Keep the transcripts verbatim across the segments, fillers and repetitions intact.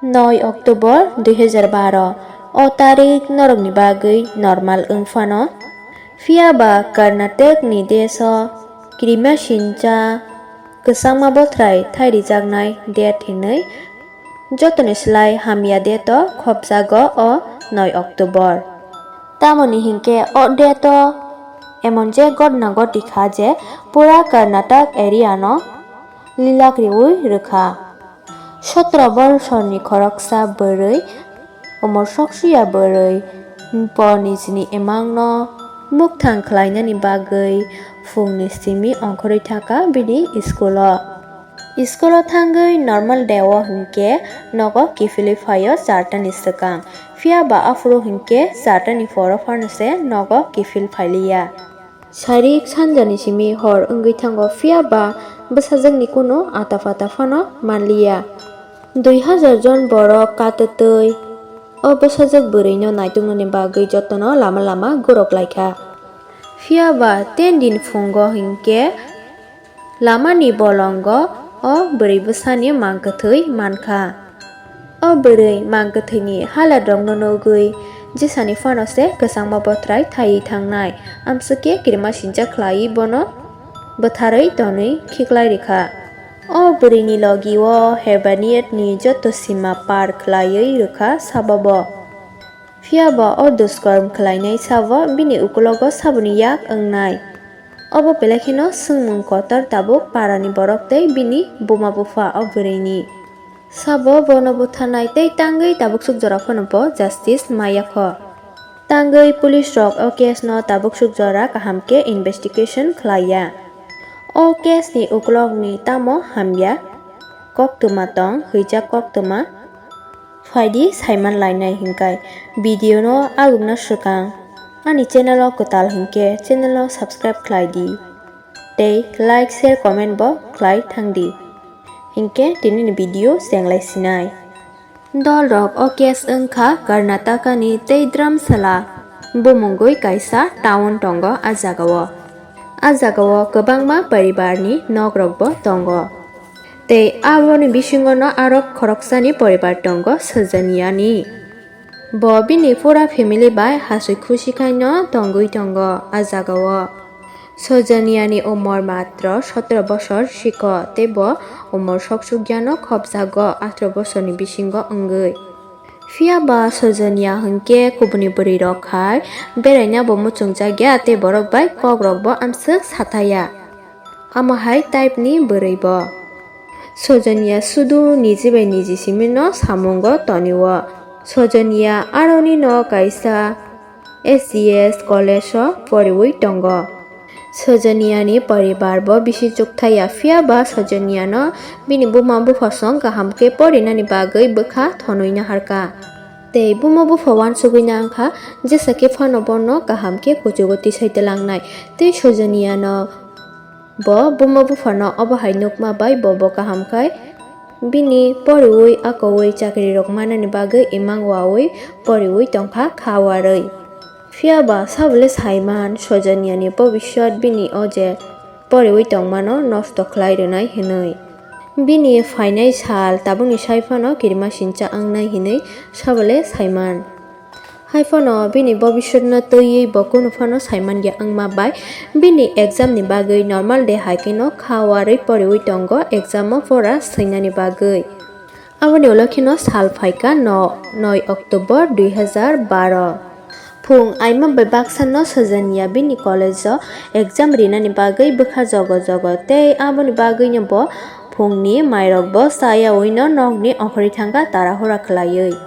Noi October dui hazar baro, o tarik norokni bagwi normal wng phano. Phiya ba Karnataka ni desh o kirimasingcha kwchangma bothrai thai rijaknai date hinwi jotoni slai hamya date o khopjago o noi October. Tamoni hinkhe o date o emon je gotna goti kha je pura Karnataka area no lilak riwi rwkha. Sotro borsorni khoroksa bwrwi, umor soksuya bwrwi, bo nijini imangno mukthang khlainani bagwi phungni simi ongkhorwi thangkha bini school-o. School-o thangwi normal day-o hinkhe nogo kiphilwi phaio chartani swkang, phiya ba aphuru hinkhe chartani phoro phano se nogo kiphil phailiya. Sarik sanjani simi hor wngwi thango, phiya ba bwsajwkni kunu ata pata phano manliya. Dui hajar jon borok katwtwi o bwsajwk bwrwino naituknani bagwi jotono lama lama gorok laikha. Phiya ba ten din phungo hinkhe lamani bolongo o bwrwi bwsani mang kwthwi mankha. O bwrwi mang kwthwini halatrokno nugwi jisani phano se kwchangma bothrai thaiwi thangnai, amswkhe kirimasingcha khlaiwi bono bwtharwi tonwi khiklai rwkha. O bwrwini logi-o Hebaniyatni joto sima par khlaiwi rwkha sabo bo. Phiya ba o duskorm khlainai sabo bini ukulogo saboni yak wngnai. Obo belai kheno swngmung kotor tabuk parani borok tei bini buma bupha o bwrwini. Sabo bono butharnai tei tangwi tabuksuk jora phano bo justice maya kho. Tangwi police rok o case no tabuksuk jora kaham khe investigation khlaiya. O case ni ukulokni tamo hamya koktwma tong hwijak koktwma. Phaidi saiman lainai hinkai video no agukna swkang ani channel o kwtal hinkhe channel no subscribe khlai di. Tei like, share, comment bo khlai thang di. Hinkhe tini ni video chenglai sinai. Dol rok o case wngkha Karnataka ni tei Dharamsala bumungwi kaisa town tongo a jagao. A jagao kwbangma poribar ni nok rok bo tongo. Tei aboni bisingo no aro khoroksani poribar tongo Sojaniya ni. Bo bini pura family bai hasui khusi khai no tongwi tongo a jagao. Sojaniya ni umor matro sotro bosor sikho tei bo umor sok sukya no khopjago atro bosor ni bisingo wngwi. Phiya ba Sojaniya hinkhe kubuni bwrwi rok hai beraina bo muchungjak ya tei borok bai kok rok bo amswk sathaya. Amo hai type ni bwrwi bo. Sojaniya sudu niji bai niji simi no samungo toni o. Sojaniya aroni no kaisa S G S college o poriwi tongo. Sojaniya ni poribar bo bisi chukthai ya, phiya ba Sojaniya no bini buma bupha song kaham khe porinani bagwi bwkha thonwi naharkha. Tei buma bupha wansugwi nangkha, jesa khe phano bono kaham khe kuchugo tisai twlangnai. Tei Sojaniya no bo buma buphano obo hai nukma bai bo bo kaham khai bini poriwi akowi chakri rok manani bagwi imang wawi poriwi tongkha kha warwi. Phiya ba sabole saiman Sojaniya ni bobiswt bini o je poriwi tongmano nosto khlai rwnai hinwi. Bini phainai sal tabukni sai phano kirimasingcha wngnai hinwi sabole saiman. Hai phano bini bobiswtno twiwi bo kunu phano saiman ya wngma bai bini exam ni bagwi normal day hai kheno kha warwi poriwi tongo exam o pora swinani bagwi. Aboni ulo kheno sal phaikha no noi October dui hazar baro. Phung aima bai baksa no Sojaniya bini college o exam rinani bagwi bwkha jogo jogo tei aboni bagwino bo phungni mairok bo chayawi no nokni ongkhorwi thangkha tarahura khlaiwi.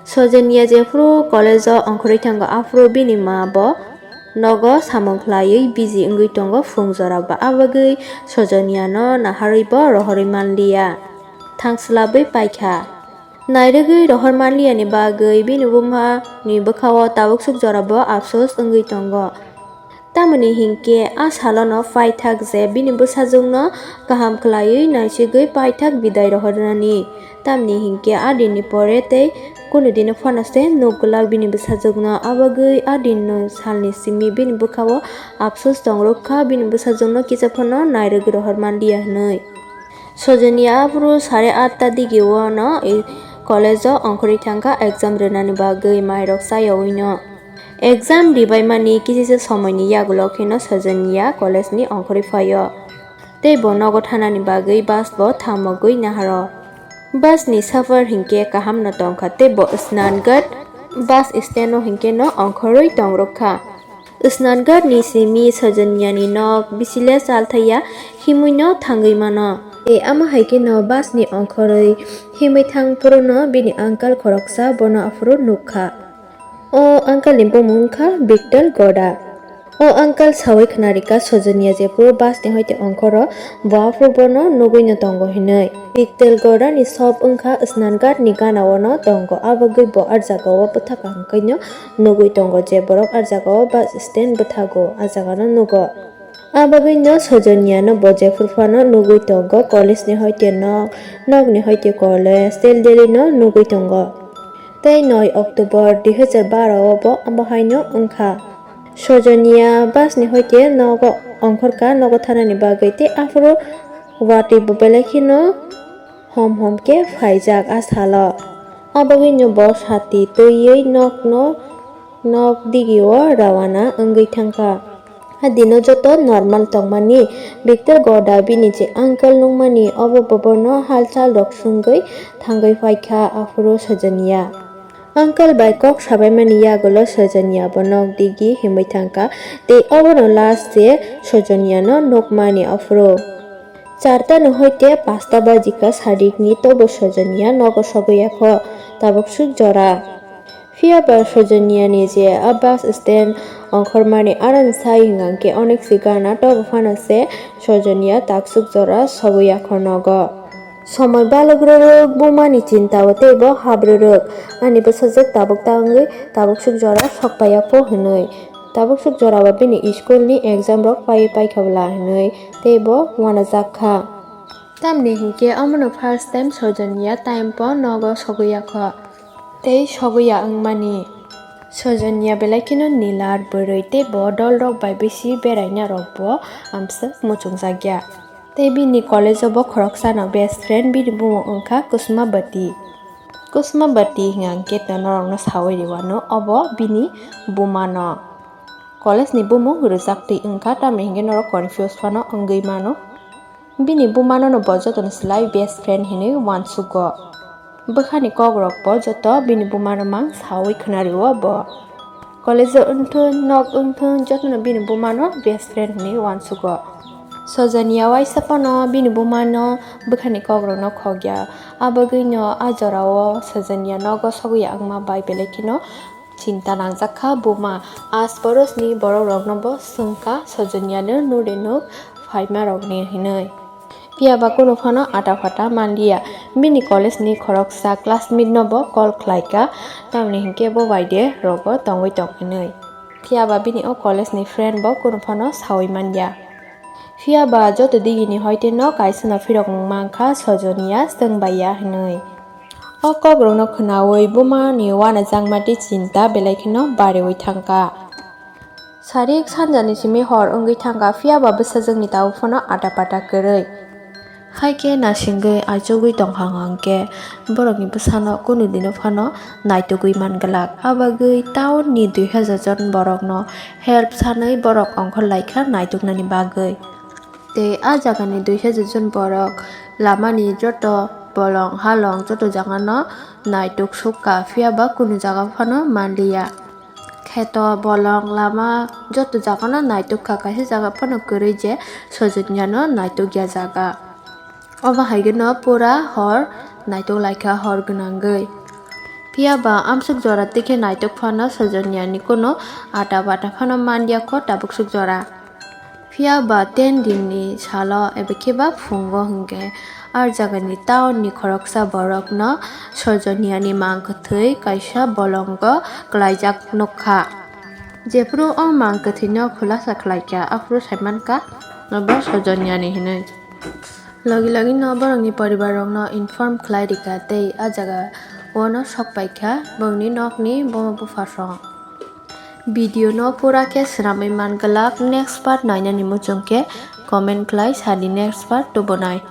Sojaniya jephuru college o ongkhorwi thango, aphuru bini ma bo nogo samung khlaiwi busy wngwi tongo phung jora ba, abagwi Sojaniya no naharwi bo rohorwi manliya, thangslabwi paikha. Nairwgwi rohor manliya ni bagwi bini buma ni bwkha o tabuksuk jora bo afsus wngwi tongo. Tamoni hinkhe a salono paithak je bini bwsajwkno kaham khlaiwi naisigwi paithak bidai rohornani. Tamni hinkhe a dinni pore tei kunu dino phano se nuk glak bini bwsajwkno, abagwi a dinno salni simi bini bwkha-o afsus tongrwk kha, bini bwsajwkno kisa phano nairwgwi rohor manliya hwnwi. Sojoni aphuru sare atta digi o no i-, College o ongkhorwi thangkha exam rwnani bagwi mairok chayawi no. Exam ribaimani kisisa somoini yagulo kheno Sojoniya college ni ongkhorwi phaio. Tei bo nogo thanani bagwi bus bo thamogwi naharo. Bus ni safar hinkhe kaham no tongkha tei bo Snanghat bus stand o hinkhe no ongkhorwi tongrwkha. Snanghat ni simi Sojoniya ni nok bisile chalthaya himwi no thangwi mano. Tei amo hai kheno bus ni ongkhorwi himwi thang phuru no bini uncle khoroksa bono aphuru nukkha. O uncle ni bumung wngkha Victor Goda. O uncle sawi khwnarikha Sojoniya jephuru bus ni hoite ongkhoro bo aphuru bono nugwi no tongo hinwi. Victor Goda ni shop wngkha Snanghat ni gana o no tongo, abagwi bo ah jaga o bwthaka hwnkhe no nugwi tongo je borok ah jaga o bus stand bwthago ah jaga no nugo. Abagwi no Sojoniya no bo jephuru phano nugwi tongo, college ni hoite nok, nok ni hoite college, tel deli no nugwi tongo. Tei noi October dui hajar baro o bo abo hai no wngkha. Sojoniya bus ni hoite nogo ongkhorkha, nogo thanani bagwi tei aphuru watwi bo belai kheno hom hom khe phaijak ah salo. Abagwi no bo sati twiwi nok no nok digi o rawana wngwi thangkha. A dino joto normal tongmani, Victor Goda bini je uncle nungmani obo boborno halchal rok swngwi thangwi phaikha aphuru Sojoniya. Uncle bai kok sabaimani yagulo Sojoniya bo nok digi himwi thangkha tei obono last je Sojoniya no nukmani aphuru. Charta ni hoite pasta bajikha sadikni tobo Sojoniya nogo sogwi yakho tabuk suk jora. Phiya ba Sojoniya ni je a bus stand ongkhormani aran sai hwnkhe onek si gana tobo phano se Sojoniya taksuk jora sogwi yakho nogo. Somoi balwk rwrwk buma ni chinta o tei bo hap rwrwk ani bwsajwk tabuk ta wngwi tabuk suk jora sok paiya pho hwnwi. Tabuk suk jora bo bini school ni exam rok paiwi paikha bwla hwnwi tei bo uanajak kha. Tamni hinkhe omono first time Sojoniya time po nogo sogwi yakho tei sogwi ya wngmani. Sojoniya belai kheno nilar bwrwi tei bo dol rok bai bisi beraina rok bo amswk muchungjak ya. Tei bini college o bo khoroksano best friend bini bumung wngkha Kusmabati. Kusmabati hwnkhe norokno sawi rwano obo bini bumano. College ni bumung rwjaktwi wngkha tamni hinkhe norok confuse phano wngwi mano. Bini bumano no bo jotono slai best friend hinwi uansugo. Bwkhani kokrok bo joto bini bumano mang sawi khwnarwo bo. College o wngthun, nok wngthun, jotono bini bumano best friend hinwi uansugo. Sojoniya waisa phano bini bumano bwkhani kokrokno khokya. Abagwino a jorao Sojoniya nogo sogwi ya wngma bai belai kheno chinta nangjak kha buma. As porosni borokrokno bo swngkha Sojoniya no nure nuk phaima rokni hinwi. Phiya ba kunu phano ata phata manliya. Bini college ni khoroksa classmate no bo call khlaikha, tamni hinkhe bo bai de rogo tongwi tong hinwi. Phiya ba bini o college ni friend bo kunu phano sawi manya. Phiya ba joto digini hoite no kaisa no phirok mung mankha Sojoniya swng baiya hinwi. O kokrokno khwnawi buma ni uanajakma tei chinta belai kheno bariwi thangkha. Sarik sanjani simi hor wngwi thangkha, phiya ba bwsajwkni tabuk phano ata pata kwrwi. Hai khe nasingwi aichugwi tongkha hwnkhe borokni bwsano kunu dino phano naitugwi man glak. Abagwi town ni dui hajar jon borokno help sanwi borok ongkhor laikha naituknani bagwi. Tei a jagani dui hajar jon borok lamani joto bolong halong joto jagano naituk sukha, phiya ba kunu jaga phano manliya. Kheto, bolong, lama joto jagano naituk kha, kaisa jaga phano kwrwi je Sojoniano naituk ya jaga. Omo hai kheno pura hor naituk laikha hor gwnangwi. Phiya ba amsuk jora tikhe naituk phano Sojoniani kunu ata bata phano manliya kho tabuk suk jora. Phiya ba ten dinni salo eba khe ba phungo hwnkhe, ar jagani town ni khoroksa borokno Sojoniani mang kwthwi kaisa bolongo klaijak nukha. Jephuru o mang kwthwino khulasa khlaikha, aphuru saimankha obo Sojoniani hinwi. Logi logi no borokni poribar rokno inform khlai rikha tei a jaga o no sok paikha bongni nokni buma bupha song. Video no pura khe swnamwi man glak, next part nainani muchung khe comment khlai sadi, next part tubunai.